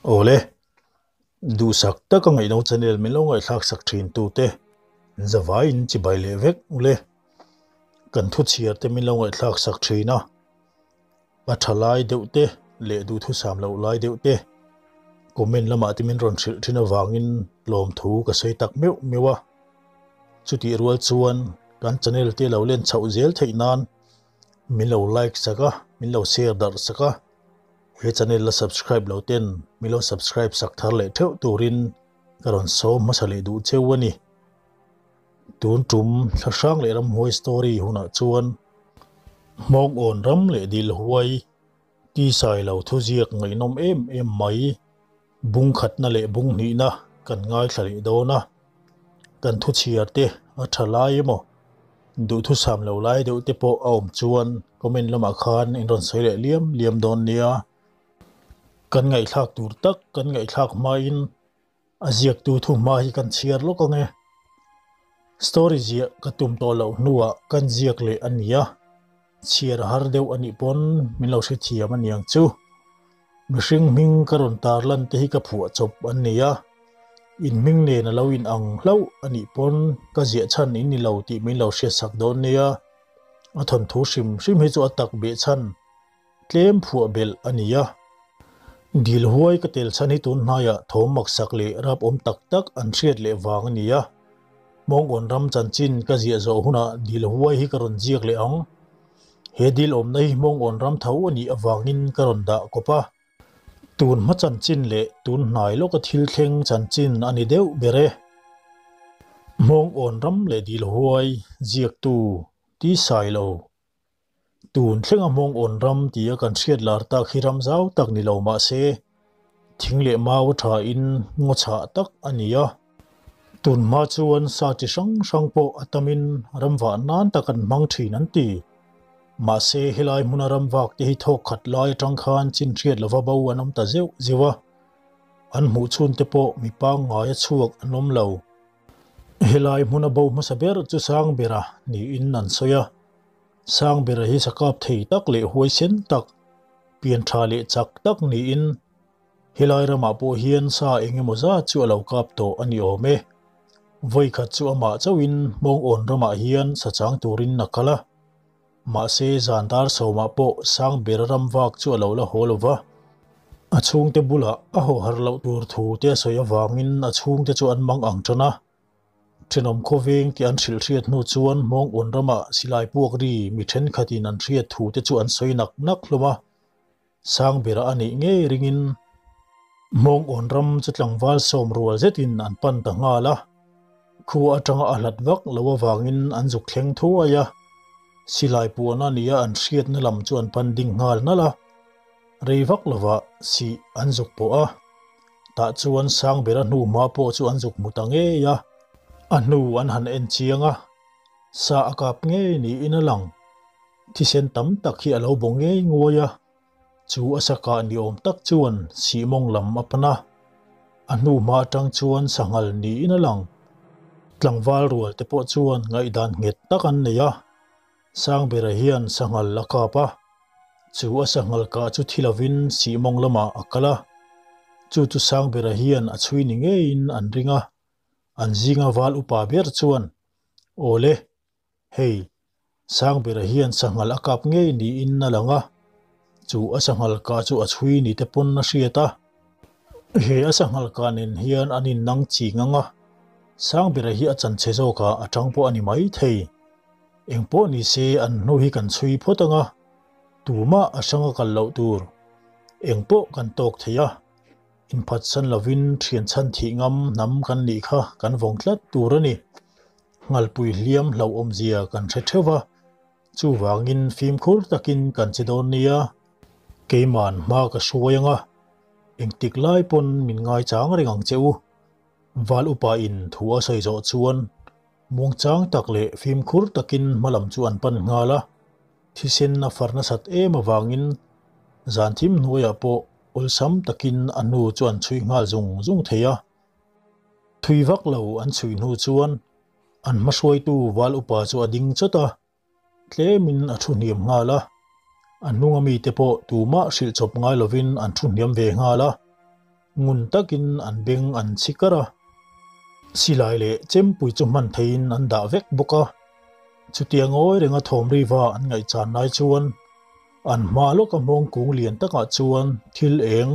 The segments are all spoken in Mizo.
Awle, duhsak taka ngaihno channel min lo ngaihthlak sak thin tute zavaiin chibai leh vek ule. Kan thu chhiar te min lo ngaihthlak sak thin a, a tha lai deuh te leh duhthusam loh lai deuh te comment lamah te min rawn hrilh thin avangin lawmthu ka sawi tak meuh meuh a. Chutih rual chuan kan channel te lo len chhoh zel theih nan min lo like sak a, min lo share darh sak a, he channel la subscribe lo ten min lo subscribe sak thar leh theuh turin ka rawn sawm hmasa leh duh cheu a ni. Tun tum thla hrang leh ramhuai story hunah chuan Hmawng-awn ram leh dil huai tisai lo thuziak ngaihnawm em em mai bung khatna leh bung hnihna kan ngaithla leh dawn a, kan thuchhiar te a tha lai emaw duhthusam lo lai deuh te pawh a awm chuan comment lamah khan in rawn sawi leh liam liam dawn nia. Kan ngaihthlak tur tak kan ngaihthlak hmain A ziaktu thuhma hi kan chhiar lawk ang e. Story ziah ka tum tawh loh hnuah kan ziak leh a nia. Chhiar har deuh a nih pawn min lo hrethiam a niang chu. Mihring hming ka rawn tarlan te hi ka phuah chawp an nia. In hming nen a lo in ang hlauh a nih pawn ka ziah chhan in ni lo tih min lo hriatsak dawn nia. A thawnthu hrim hrim hi chu a tak beh chhan. Tlem phuah belh a ni a. Dil huai ka tel chhan hi tun hnaiah thawm maksak leh rap awm tak tak an hriat leh vang a ni a. Hmawngkawn ram chanchin ka ziah zawh hunah dil huai hi ka rawn ziak leh ang. He dil awmna hi Hmawngkawn ram tho a nih avangin ka rawn dah kawp a. Tun hma chanchin leh tun hnai lawka thil thleng chanchin a ni deuh ber e. Hmawngkawn ram leh dil huai ziaktu ti sai lo. Tun thlenga hmawng awn ram tia kan hriat lar tak hi ram zau tak ni lo mah se, thing leh mau a tha in ngaw chhah tak a ni a. Tun hma chuan sa chi hrang hrang pawh a tamin ram vah nan tak an hmang thin an ti. Mahse helai hmuna ram vak te hi thawk khat lai atang khan chin hriat lova bo an awm ta zeuh zeuh a, an hmuh chhun te pawh mi pangngai a chhuak an awm lo. Helai hmuna bo hmasa ber chu Sangbera niin an sawi a. Sangbera hi sakap thei tak leh huaisen tak, pian tha leh chak tak niin helai ramah pawh hian sa eng emaw zat chu a lo kap tawh a ni awm e. Vawikhat chu amah chauhin Hmawng-awn ramah hian sa chang turin a kal a. Mahse zan dar sawmah pawh Sangbera ram vak chu a lo la haw lo va. A chhungte bulah a haw har loh tur thu te a sawi avangin a chhungte chu an mang ang tan a. Thenawm khawveng tih an hrilh hriat hnu chuan Hmawng Un ramah silai puak ri mi thenkhatin an hriat thu te chu an sawi nak nak hlawm a, Sangbera a nih ngei ringin Hmawng Un ram chu tlangval sawm rual zetin an pan ta nghal a, khua atanga a hlat vak lo avangin an zuk thleng thuai a, silai puahna nia an hriatna lam chu an pan ding nghal nalh a, rei vak lovah sih an zuk pawh a. Tah chuan Sangbera hnu hma pawh chu an zuk hmu ta ngei a, a hnu an han en chiang a, sa a kap ngei niin a lang. Thisen tam tak hi a lo baw ngei nguai a, chu a sa kah ni awm tak chuan sihmawng lam a pan a, a hnu hma atang chuan sanghal niin a lang. Tlangval rual te pawh chuan ngaihdan nghet tak an nei a, Sangbera hian sanghal a kap a. Chu a sanghal kah chu thi lovin Sihmawng lamah a kal a, chu chu Sangbera hian a chhui ni ngeiin an ring a, an zinga val upa ber chuan, Awle, hei, Sangbera hian sanghal a kap ngei niin a lang a, chu a sanghal kah chu a chhui ni te pawn a hriat a, he a sanghal kah nen hian an innang ching ang a, Sangbera hi a chanchhe zawkah a tang pawh a ni maithei. Engpawh ni se an hnu hi kan chhui phawt ang a, tumah a hranga kal loh tur engpawh kan tawk thei a, inphatsan lovin thian chhan thih ngam hnam kan nih kha kan vawng tlat tur a ni. Nghalpui hliam hlauhawmzia kan hre theuh a, chuvangin fimkhur takin kan che dawn nia, keiman hma ka hruai ang a, engtik lai pawn min ngaichang reng ang che u. Val upa in thu a sawi zawh chuan Muangchang tak leh fimkhur takin hmalam chu an pan nghal a, thisen a far nasat em avangin zan thim hnuaiah pawh awlsam takin a hnu chu an chhui nghal zung zung thei a. Thui vak lo an chhui hnu chuan an hmahruaitu val upa chu a ding chawt a, Tlemin a thu hniam nghal a, a hnunga mite pawh tumah hrilh chawp ngai lovin an thu hniam ve nghal a. Ngun takin an beng an chhi kar a. Silai leh chempui chu hman theihin an dah vek bawk a. Chutia ngawi renga thawm riva an ngaihchan lai chuan an hma lawka hmawng kung lian takah chuan thil eng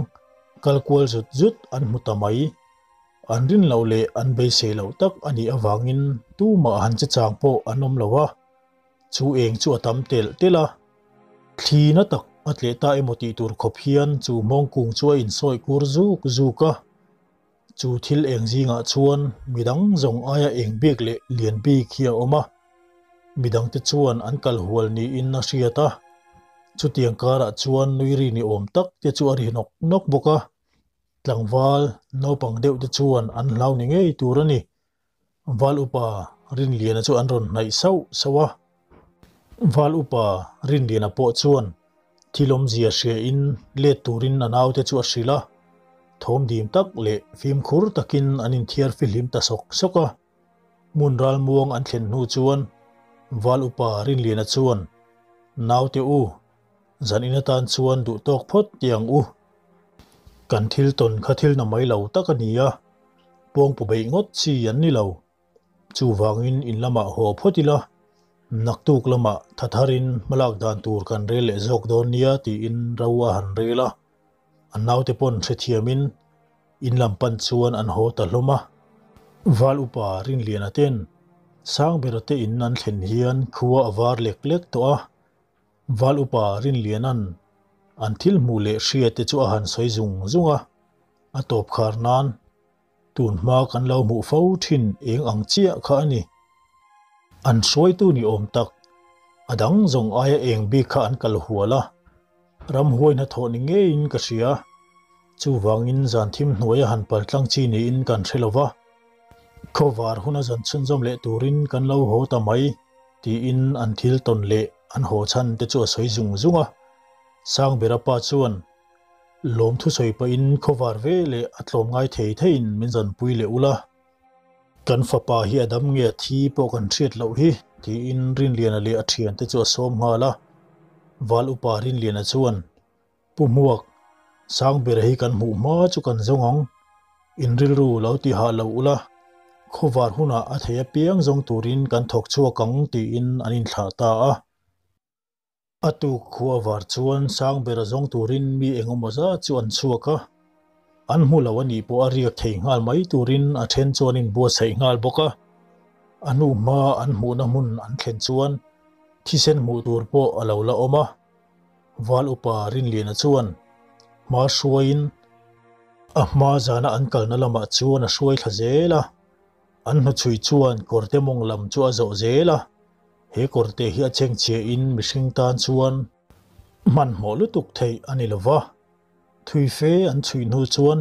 kal kual zut zut an hmu ta mai. An rin loh leh an beisei loh tak a nih avangin tumah han che chang pawh an awm lo a. Chu eng chu a tam telh telh a, thli na tak a tleh ta emaw tih tur khawp hian chu hmawng kung chu a insawi kur zuk zuk a. Chu thil eng zingah chuan midang zawng aia eng bik leh lian bik hi a awm a, midangte chuan an kal hual niin a hriat a. Chutiang karah chuan nui ri ni awm tak te chu a ri nawk nawk bawk a, tlangval naupang deuh te chuan an hlau ni ngei tur a ni. Val upa Rinliana chu an rawn hnaih sauh sauh a. Val upa Rinliana pawh chuan thil awmzia hriain let turin a naute chu a hrilh a. Thawm dim tak leh fimkhur takin an inthiar fihlim ta sawk sawk a. Hmun ralmuang an thlen hnu chuan Val upa Rinliana chuan, Naute u, zan in atan chuan duh tawk phawt teh ang u. Kan thil tawn kha thil na mai lo tak a ni a, pawngpu beih ngawt chi an ni lo. Chuvangin in lamah haw phawt ila, naktuk lamah tha tharin hmalak dan tur kan rel leh zawk dawn nia tiin ro a han rel a. An naute pawn hrethiamin in lam pan chuan an haw ta hlawm a. Val upa Rinliana ten Sangbera te in an thlen hian khua a var lek lek tawh a. Val upa Rinliana'n an thil hmuh leh hria te chu a han sawi zung zung a, a tawp khar nan tun hma kan lo hmuh fo thin eng ang chiah kha a ni. An hruaitu ni awm tak, a dang zawng aia eng bik kha an kal hual a, ramhuai hnathawh ni ngeiin ka hria. Chuvangin zan thim hnuaia han pal tlang chi niin kan hre lo va, khawvar huna zan chhunzawm leh turin kan lo haw ta mai. Tiin an thil tawn leh an haw chhan te chu a sawi zung zung a. Sangbera pa chuan lawmthu sawi pahin khawvar ve leh a tlawm ngai thei theiin min zanpui leh ula. Kan fapa hi a dam nge a thi pawh kan hriat loh hi, tiin Rinliana leh a thiante chu a sawm nghal a. Val upa Rinliana chuan Pu Hmuak, Sangbera hi kan hmuh hma chu kan zawng ang. In rilru lo ti hah lo ula, khawvar hunah a thei apiang zawng turin kan thawk chhuak ang tiin an inthlah ta a. A tuk khua var chuan Sangbera zawng turin mi engemaw zat chu an chhuak a. An hmu lo a nih pawh a riak thei nghal mai turin a then chu an inbuatsaih nghal bawk a. A hnu hma an hmuhna hmun an thlen chuan thisen hmuh tur pawh a lo la awm a. Val upa Rinliana chuan hma hruaiin a hma zana an kalna lamah chuan a hruai thla zel a, an hnuchhui chuan kawrte mawng lam chu a zawh zel a, he kawrte hi a chhengchhiahin mihring tan chuan hmanhmawh lutuk theih a ni lova, thui fe an chhui hnu chuan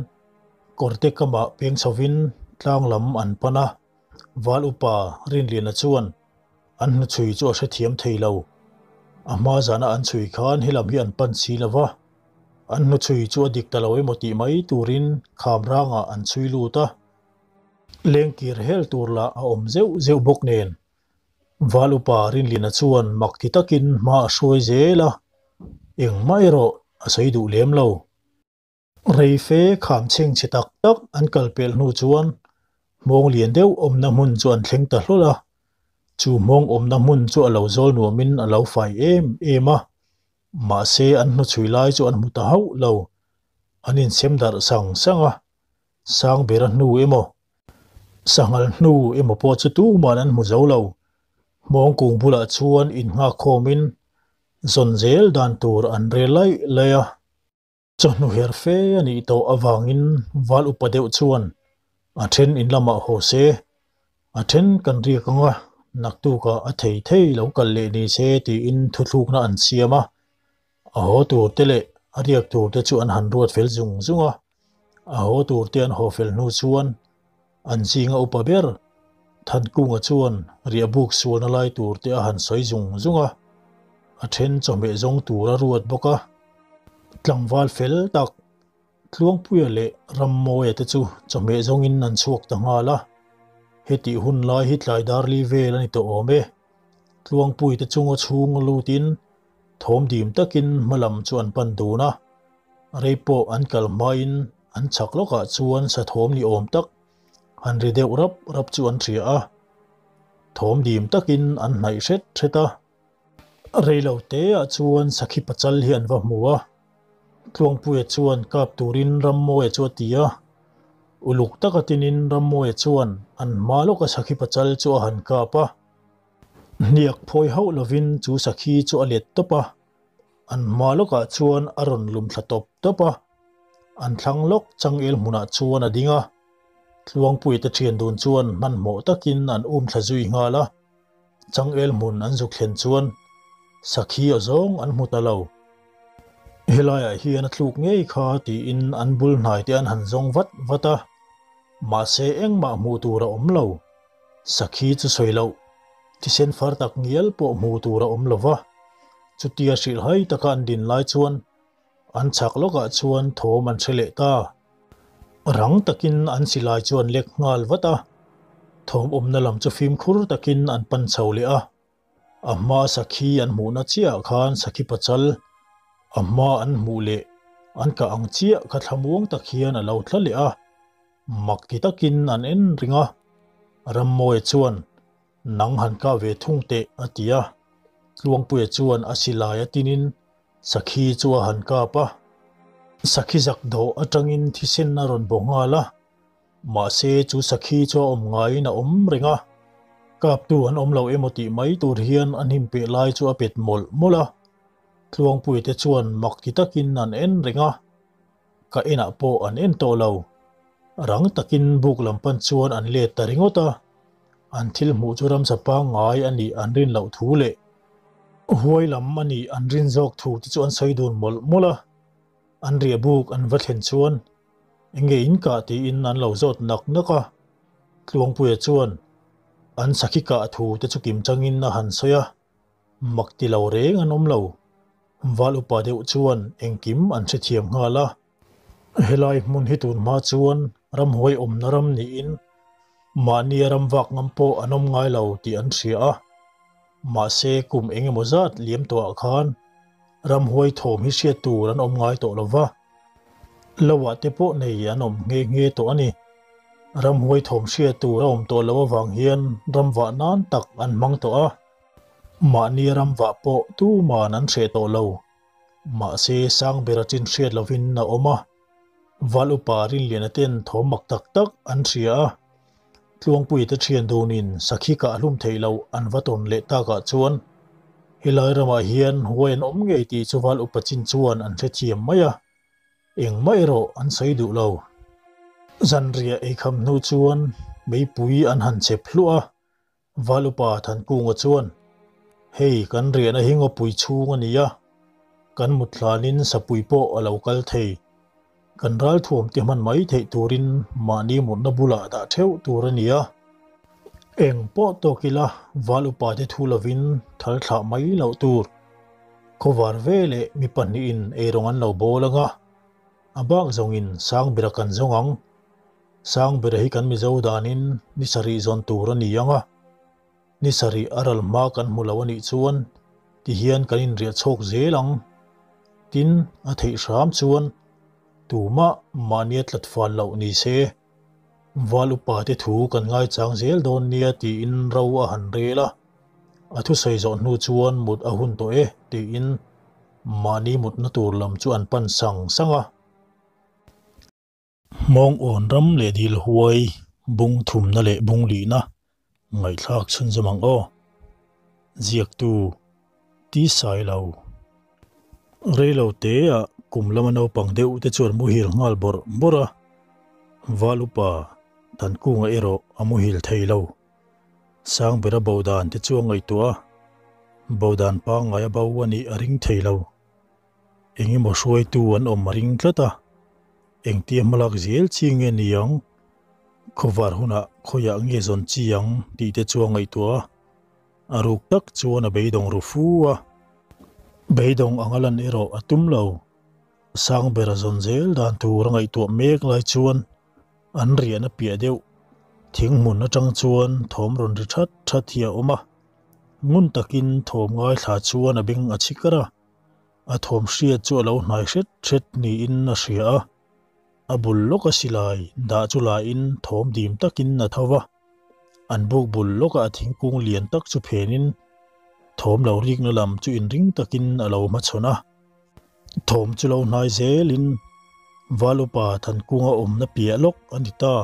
kawrte kamah peng chhovin tlang lam an pan a, Val upa Rinliana chuan An hnuchhui chu a hrethiam thei lo. A hma zana an chhui khan helam hi an pan si lo va, an hnuchhui chu a dik ta lo emaw tih mai turin kham rangah an chhui lut a. Lengkir hel tur lah a awm zeuh zeuh bawk nen. Val upa Rinlina chuan mak ti takin hma a hruai zel a, engmah erawh a sawi duh lem lo. Reife kham chhengchhe tak tak an kal pelh hnu chuan hmawng lian deuh awmna hmun chu an thleng ta hlawl a. Chu hmawng awmna hmun chu a lo zawl nuamin a lo fai em em a, mahse an hnuchhui lai chu an hmu ta hauh lo. An insem darh sang sang a, Sangbera hnu emaw, Sanghal hnu emaw pawh chu tuman an hmu zo lo. Hmawng kung bulah chuan innghak khawmin zawn zel dan tur an rel laih laih a. Chawhnu her fe a nih tawh avangin val upa deuh chuan a then in lamah haw se, a then kan riak ang a, naktukah a thei thei lo kal leh ni se tiin thuthlukna an siam a. A haw tur te leh a riak tur te chu an han ruat fel zung zung a. A haw tur te an haw fel hnu chuan an zinga upa ber Thankunga chuan riahbuk sualna lai tur te a han sawi zung zung a, a then chawhmeh zawng tur a ruat bawk a. Tlangval fel tak Tluangpuia leh Rammawia te chu chawhmeh zawngin an chhuak ta nghal a, hetih hun lai hi tlai dar li vel a ni tawh awm e. Tluangpuia te chunga chhung lutin thawm dim takin hma lam chu an pan dun a, rei pawh an kal hmain. An chhak lawkah chuan sathawm ni awm tak han ri deuh rap rap chu an hria a, thawm dim takin an hnaih hret hret a. Reilo teah chuan sakhi pachal hi an va hmu a, Tluangpuia chuan kap turin Rammawia chu a ti a. Uluk taka tinin Rammawia chuan an hma lawka sakhi pachal chu a han kap a. Hniak phawi hauh lovin chu sakhi chu a let tawp a, an hma lawkah chuan a rawn lum thla tawp tawp a. An thlang lawk changel hmunah chuan a ding a, Tluangpuia te thian dun chuan hmanhmawh takin an um thla zui nghal a. Changel hmun an zuk thlen chuan sakhi a zawng an hmu ta lo. Helaiah hian a tluk ngei kha tiin an bul hnai te an han zawng vat vat a, mahse engmah hmuh tur a awm lo. Sakhi chu sawi loh, thisen far tak ngial pawh hmuh tur a awm lo va. Chutia hrilhhai taka an din lai chuan An chhak lawkah chuan thawm an hre leh ta. Rang takin an silai chu an lek nghal vat a, thawm awmna lam chu fimkhur takin an pan chho leh a. A hma sakhi an hmuhna chiahah khan sakhi pachal a hma an hmuh leh an kah ang chiah kha thlamuang tak hian a lo thla leh a, mak ti takin an en ring a. Rammawia chuan Nang han kah ve thung teh, a ti a. Tluangpuia chuan a silai a tinin sakhi chu a han kap a. Sakhi zak dawh atangin thisen a rawn baw nghal a. Mahse chu sakhi chu a awm ngaiin a awm reng a. Kaptu an awm lo emaw tih mai tur hian a hnim peh lai chu a pet mawlh mawlh a. Tluangpuia te chuan mak ti takin an en reng a. Ka enah pawh an en tawh lo. Rang takin buk lam pan chuan an let ta ringawt a. An thil hmuh chu ramsa pangngai a nih an rin loh thu leh huai lam a nih an rin zawk thu te chu an sawi dun mawlh mawlh a. An riah buk an va thlen chuan enge in kah tiin an lo zawt nak nak a. Tluangpuia chuan an sakhi kah thu te chu kim changin a han sawi a. Mak ti lo reng an awm lo. Val upa deuh chuan engkim an hrethiam nghal a. Helai hmun hi tun hma chuan ramhuai awmna ram niin mahnia ram vak ngam pawh an awm ngai lo tih an hria a. Mahse kum eng emaw zat liam tawhah khan ramhuai thawm hi hriat tur an awm ngai tawh lo va, loah te pawh nei an awm nghe nghe tawh a ni. Ramhuai thawm hriat tur a awm tawh loh avang hian ramvah nan tak an hmang tawh a. Mahnia ramvah pawh tuman an hreh tawh lo. Mahse, Sangbera chin hriat lovin a awm a, Val upa Rinliana ten thawm mak tak tak an hria a, Tluangpuia te thian dunin sakhi kah hlum theih loh an va tawn leh takah chuan helai ramah hian huai an awm ngei tih chu Val upa chin chuan an hrethiam mai a, engmah erawh an sawi duh lo. Zanriah eikham hnu chuan meipui an han chep hluah a, Val upa Thankunga chuan, Hei kan riahna hi ngawpui chhung a ni a, kan mut hlanin sapui pawh a lo kal thei. Kan ralthuam te hman mai theih turin mahni mutna bulah dah theuh tur a ni a. Eng pawh tawk ila Val upa te thu lovin thal thlah mai loh tur. Khawvar ve leh mi pahnihin eirawng an lo bawl ang a, a bak zawngin Sangbera kan zawng ang. Sangbera hi kan Mizo danin ni sarih zawn tur a ni ang a, ni sarih a ral hma kan hmu lo a nih chuan tihian kan inriah chhawk zel ang. Tin, a theih hram chuan tumah mahnia tlat fal loh ni se, Val upa te thu kan ngaichang zel dawn nia tiin ro a han rel a, a thusawi zawh hnu chuan mut a hun tawh e tiin mahni mutna tur lam chu an pan sang sang a. Hmawng awn ram leh dil huai bung thumna leh bung lihna ngaihthlak chhunzawm ang aw. Ziaktu Ti Sailo. Reilo teah kum lama naupang deuh te chuan muhil nghal bawrh bawrh a, Val upa Thankunga erawh a muhil thei lo. Sangbera bo dan te chu a ngaihtuah a, bo dan pangngai a bo a nih a ring thei lo. Eng emaw hruaitu an awm a ring tlat a, engtia hmalak zel chi nge ni ang, khawvar hunah khawiah nge zawn chi ang tih te chu a ngaihtuah a, a ruk tak chuan a beidawng ru fu a. Beidawng anga lan erawh a tum lo, Sangbera zawn zel dan tur a ngaihtuah mek lai chuan an riahna piah deuh thing hmun atang chuan thawm rawn ri that that hi a awm a, ngun takin thawm ngaithla chuan a beng a chhi kar a. A thawm hriat chu a lo hnai hret hret niin a hria a. A bul lawka silai dah chu lain thawm dim takin a tho va, an buk bul lawka a thingkung lian tak chu phenin thawm lo rikna lam chu inring takin a lo hmachhawn a. Thawm chu lo hnai zelin Valupa Thankunga awmna piah lawk a ni ta.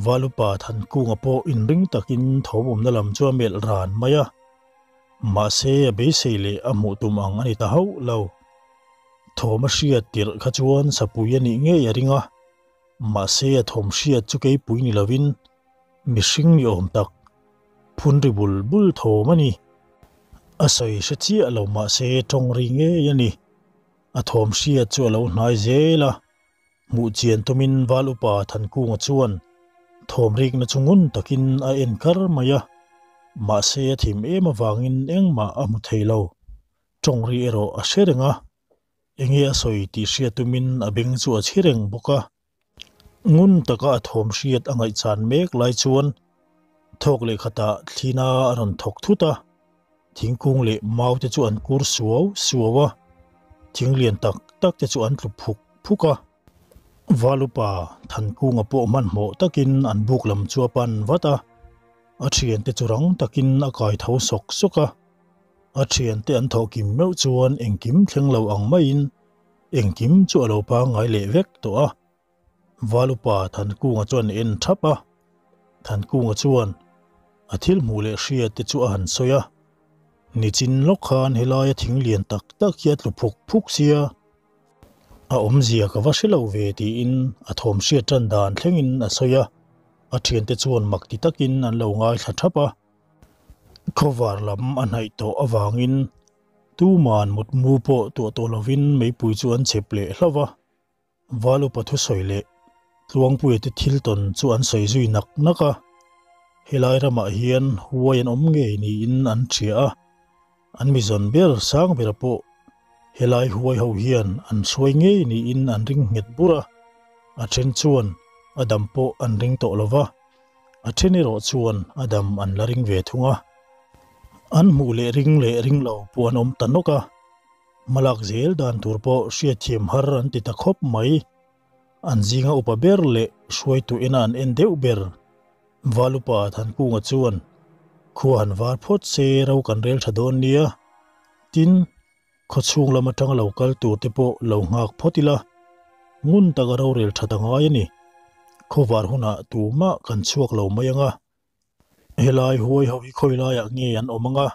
Valupa Thankunga pawh inring takin thawm awmna lam chu a melh ran mai a. Mahse a beisei leh a hmuh tum ang a ni ta hauh lo. Thawm a hriat tirh kha chuan sapui a nih ngei a ring a, mahse a thawm hriat chu keipui ni lovin mihring ni awm tak phun ri bul bul thawm a ni. A sawi hre chiah lo mahse tawng ri ngei a ni. A thawm hriat chu a lo hnai zel a, hmuh chian tumin Val Upa Thankunga chuan thawm rikna chu ngun takin a en kar mai a, mahse a thim em avangin engmah a hmu thei lo. Tawng ri erawh a hre reng a, enge a sawi tih hriat tumin a beng chu a chhi reng bawk a. Ngun taka a thawm hriat a ngaihchan mek lai chuan thawk leh khatah thlina a rawn thawk thut a, thingkung leh mau te chu an kur suau suau a, thing lian tak tak te chu an tlu phuk phuk a. Valupa Thankunga pawh hmanhmawh takin an buk lam chu a pan vat a, a thiante chu rang takin a kai tho sawk sawk a. A thiante an thawh kim meuh chuan engkim thleng lo ang maiin engkim chu a lo pangngai leh vek tawh a. Valupa Thankunga chuan a en thap a, Thankunga chuan a thil hmuh leh hria te chu a han sawi a, Nichin lawk khan helaia thing lian tak tak hi a tlu phuk phuk sia, a awmzia ka va hre lo ve tiin a thawm hriat tan dan thlengin a sawi a, a thiante chuan mak ti takin an lo ngaithla thap a. Khawvar lam a hnaih tawh avangin tuman mutmu pawh tuah tawh lovin meipui chu an chep leh hlauh va. Val upa thusawi leh Tluangpuia te thil tawn chu an sawi zui nak nak a. Helai ramah hian huai an awm ngei niin an hria a, an mizawn ber sang bera pawh helai huai ho hian an hruai ngei niin an ring nghet bur a, a then chuan a dam pawh an ring tawh lo va. A then erawh chuan a dam an la ring ve thung a, an hmuh leh ring leh ring lo pawh an awm ta nawk a, hmalak zel dan tur pawh hriatthiam har an ti ta khawp mai. An zinga upa ber leh hruaitu ena an en deuh ber Val upa Thankunga chuan, Khua han var phawt se ro kan rel tha dawn nia, tin, Khawchhung lam atanga lo kal tur te pawh lo nghak phawt ila, ngun taka rorel that a ngai a ni. Khawvar hunah tumah kan chhuak lo mai ang a. Helai huai ho hi khawi laiah nge an awm ang a,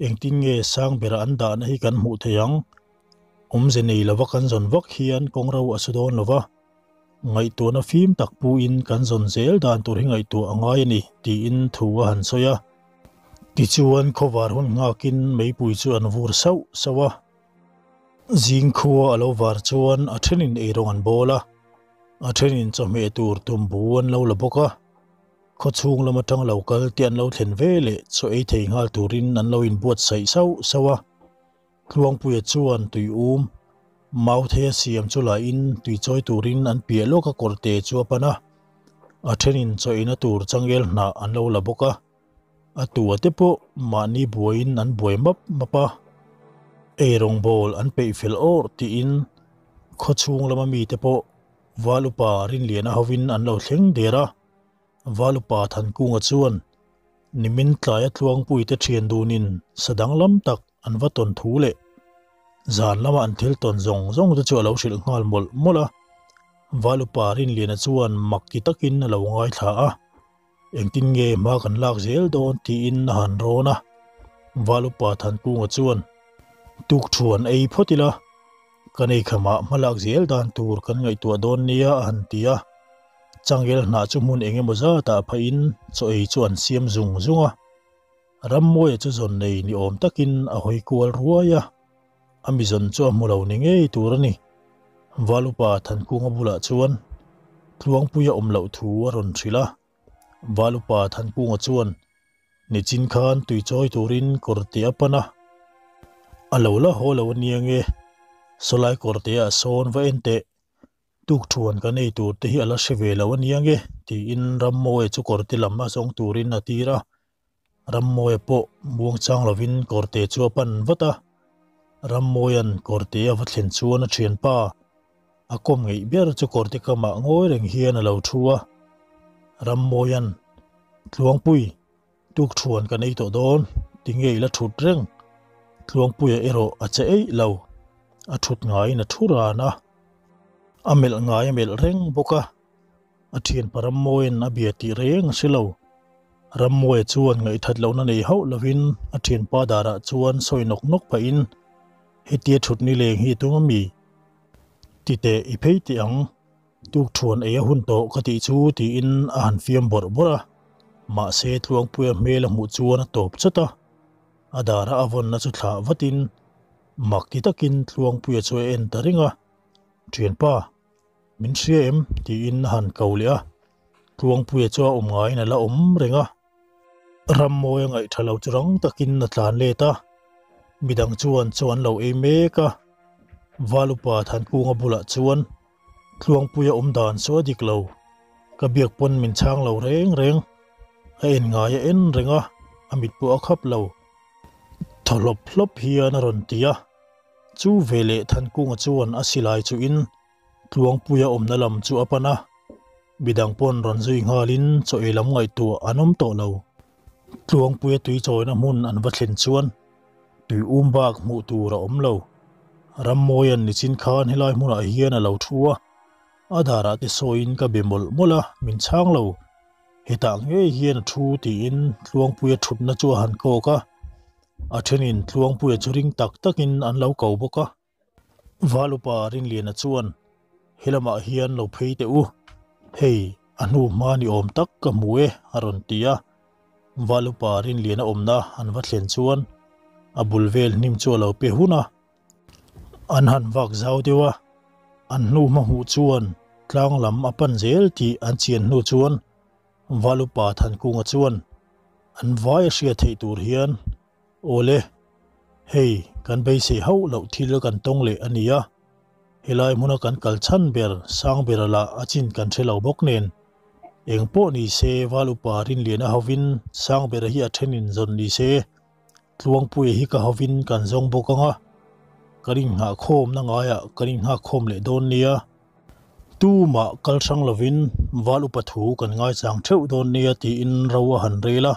engtin nge sang bera an dahna hi kan hmuh thei ang? Awmze nei lova kan zawn vak hian kawng ro a su dawn lova, ngaihtuahna fim tak puin kan zawn zel dan tur hi ngaihtuah a ngai a ni, tiin thu a han sawi a. Tichuan khawvar hun nghakin meipui chu an vur sauh sauh a. Zing khua a lo var chuan a thenin eirawng an bawl a, a thenin chawhmeh tur tumbu an lo la bawk a. Khawchhung lam atang lo kal te an lo thlen ve leh chaw ei thei nghal turin an lo inbuatsaih sauh sauh a. Tluangpuia chuan tui um Mauthei a siam chu lahin tui chawi turin an piah lawk a kawrte chu a pan a, a thenin chaw eina tur changel hnah an lo la bawk a, a tua te pawh mahni buaiin an buai map map a, eirawng bawl an peih fel awrh tiin khawchhung lama mite pawh Val upa Rinliana hovin an lo thleng der a, Val upa Thankunga chuan Nimin tlaia Tluangpuite thian dunin sa danglam tak an va tawn thu leh zan lama an thil tawn zawng zawng te chu a lo hrilh nghal mawlh mawlh a. Val upa Rinliana chuan mak ti takin a lo ngaithla a, engtin nge hma kan lak zel dawn tiin a han rawn a. Val upa Thankunga chuan tukthuan ei phawt ila, Kan eikhamah hma lak zel dan tur kan ngaihtuah dawn nia a han ti a. Changel hnah chu hmun eng emaw zatah phahin chaw ei chu an siam zung zung a. Rammawia chu zawn nei ni awm takin a hawi kual ruai a, a mi zawn chu a hmu lo ni ngei tur a ni. Valupa Thankunga bulah chuan Tluangpuia awm loh thu a rawn hrilh a. Valupa Thankunga chuan Nichin khan tui chawi turin kawrte a pan a, a lo la haw lo ania nge, sawlai kawrte ah sawn va en teh, tukthuan kan ei tur te hi a la hre ve lo ania nge tiin Rammawia chu kawrte lam a zawng turin a tir a, Rammawia pawh muang chang lovin kawrte chu a pan vat a, Rammawia'n kawrte a va thlen chuan a thianpa. A kawm ngeih ber chu kawrte kamah ngawi reng hian a lo thu a. Rammawia'n, Tluangpui, tukthuan kan ei tawh dawn, tinge i la thut reng? Tluangpuia erawh a che eih lo. A thut ngaiin a thu ran a. A melh ngai a melh reng bawk a. A thianpa Rammawia'n a bia tih reng a hre lo. Rammawia chuan ngaihthat lohna nei hauh lovin a thianpa darah chuan sawi nawk nawk pahin, Hetia thut ni leng hi tum a mi? Ti teh i phei teh ang, tukthuan ei a hun tawh ka tih chu tiin a han fiam bawrh bawrh a. Mahse Tluangpuia hmel a hmuh chuan a tawp chawt a, a dara a vawnna chu thlah vatin mak ti takin Tluangpuia chu a en ta reng a, Thianpa, min hria em? tiin a han ko leh a, Tluangpuia chu a awm ngaiin a la awm reng a. Rammawi a ngaihtha lo chu rang takin a tlan let a, midang chuan chaw an lo ei mek a. Valupa Thankunga bulah chuan Tluangpuia awm dan chu a dik lo, ka biak pawn min chhang lo reng reng, a en ngai a en reng a, a mit pawh a khap lo. Thaw hlawp hlawp hian a rawn ti a, chu veleh Thankunga chuan a silai chuhin Tluangpuia awmna lam chu a pan a, midang pawn rawn zui nghalin chaw ei lam ngaihtuah an awm tawh lo. Tluangpuia tui chawina hmun an va thlen chuan tui um bak hmuh tur a awm lo. Rammawia'n nichin khan helai hmunah hian a lo thu a, a darah te sawiin ka be mawlh mawlh a, min chhang lo. Hetah ngei hian a thu tiin Tluangpuia thutna chu a han kawk a, a thenin Tluangpuia chu ring tak takin an lo ko bawk a. Valupa Rinliana chuan, Helamah hian lo phei teh u, hei a hnu hma ni awm tak ka hmu e a rawn ti a. Valupa Rinliana awmna an va thlen chuan a bul vel hnim chu a lo pe hun a, an han vak zau deuh a, an hnu hma hmuh chuan tlang lam a pan zel tih an chian hnu chuan Valupa Thankunga chuan an vai a hria theih tur hian Awle, hei kan beisei hauh loh thil kan tawng leh a nia. Helai hmuna kan kal chhan ber Sangbera lah a chin kan hre lo bawk nen. Eng pawh ni se Val Upa Rinliana hovin Sangbera hi a then in zawn ni se, Tluangpuia hi ka hovin kan zawng bawk ang a, kan inghah khawmna ngaiah kan inghak khawm leh dawn nia. Tumah kal hrang lovin Val Upa thu kan ngaichang theuh dawn nia tiin ro a han rel a.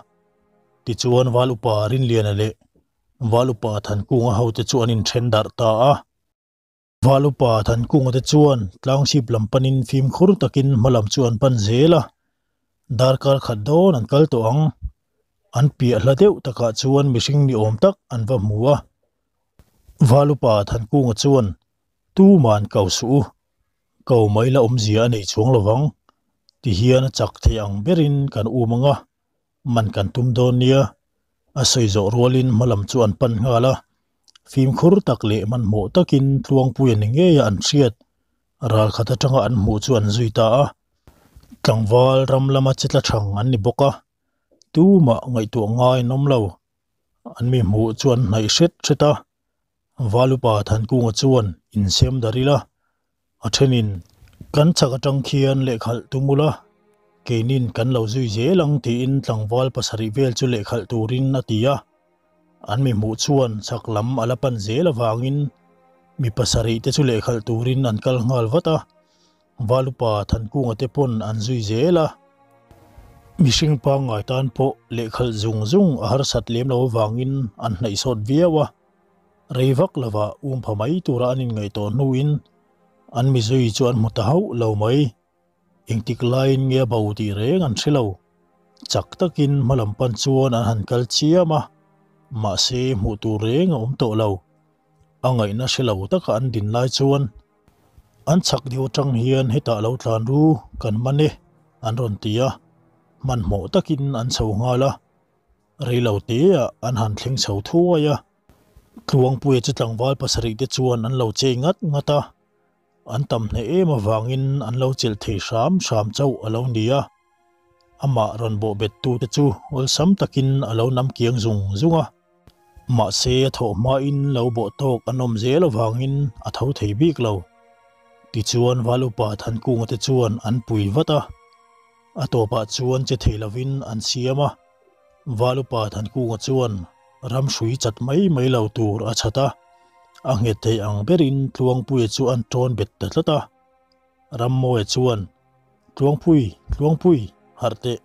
Tichuan Val Upa Rinliana leh Val Upa Thankunga hote chu an inthen darh ta a. Val Upa Thankunga te chuan tlangsip lam panin fimkhur takin hma lam chu an pan zel a, darkar khat dawn an kal tawh ang. An piah hla deuh takah chuan mihring ni awm tak an va hmu a. Val Upa Thankunga chuan, Tuman ko suh u, ko mai la awmzia a nei chuang lovang, tihian a chak thei ang berin kan um ang a, Man kan tum dawn nia, a sawi zawh rualin hma lam chu an pan nghal a. Fimkhur tak leh hmanhmawh takin Tluangpuia ni ngeia an hriat ral khat atanga an hmuh chu an zui ta a. Tlangval ram lama che tla thang an ni bawk a, tumah ngaihtuah ngai an awm lo. An mi hmuh chu an hnaih hret hret a, Valupa Thankunga chuan insem dar ila, a thenin kan chhak atang khian lehkhalh tum ula, keinin kan lo zui zel ang tiin tlangval pasarih vel chu lehkhalh turin a ti a. An mi hmuh chuan chhak lam a la pan zel avangin mi pasarih te chu lehkhalh turin an kal nghal vat a. Valupa Thankunga te pawn an zui zel a, mihring pangngai tan pawh lehkhalh zung zung a harsat lem lo avangin an hnaih sawt viau a, rei vak lova um pha mai tura an inngaihtuah hnuin an mizui chu an hmu ta hauh lo mai. Engtik laiin nge a bo tih reng an hre lo. Chak takin hma lam pan chuan an han kal chiam a, mahse hmuh tur reng a awm tawh lo. A ngaihna hre lo taka an din lai chuan An chhak deuh atang hian hetah lo tlan ru kan man e an rawn ti a, hmanhmawh takin an chho nghal a, reilo teah an han thleng chho thuai a, Tluangpuia chu tlangval pasarih te chuan an lo chei ngat ngat a, an tam hneh em avangin an lo chelh thei hram hram chauh a lo ni a, amah rawn bawh bet tute chu awlsam takin a lo nam kiang zung zung a. Mahse a thawh hmain lo bawh tawk an awm zel avangin a tho thei bik lo. Tichuan Valupa Thankunga te chuan an pui vat a, a tawpah chuan che thei lovin an siam a. Valupa Thankunga chuan ram hrui chat mai mai lo tur a chhat a, a nghet thei ang berin Tluangpuia chu an tawn bet ta tlat a. Rammawia chuan, Tluangpui, Tluangpui, harh teh.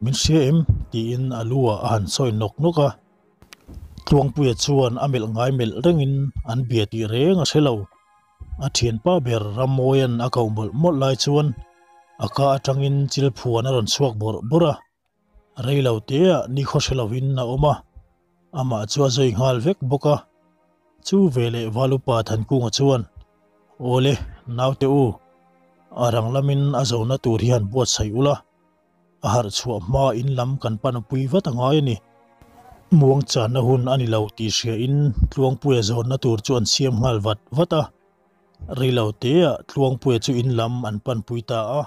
Min hria em? tiin a lu ah a han sawi nawk nawk a. Tluangpuia chuan a melh ngai melh rengin an bia tih reng a hre lo. A thianpa ber Rammawia'n a koh mawlh mawlh lai chuan a ka atangin chil phuan a rawn chhuak bawrh bawrh a. Rei lo teah nikhaw hre lovin a awm a, amah chu a zui nghal vek bawk a. Chu veleh Valupa Thankunga chuan, Awle, naute u, a rang lamin a zona tur hi han buatsaih ula, a harh chhuah hma in lam kan panpui vat a ngai a ni. Muang channa hun a ni lo tih hriain Tluangpuia zawnna tur chu an siam nghal vat vat a. Rei lo teah Tluangpuia chu in lam an panpui ta a.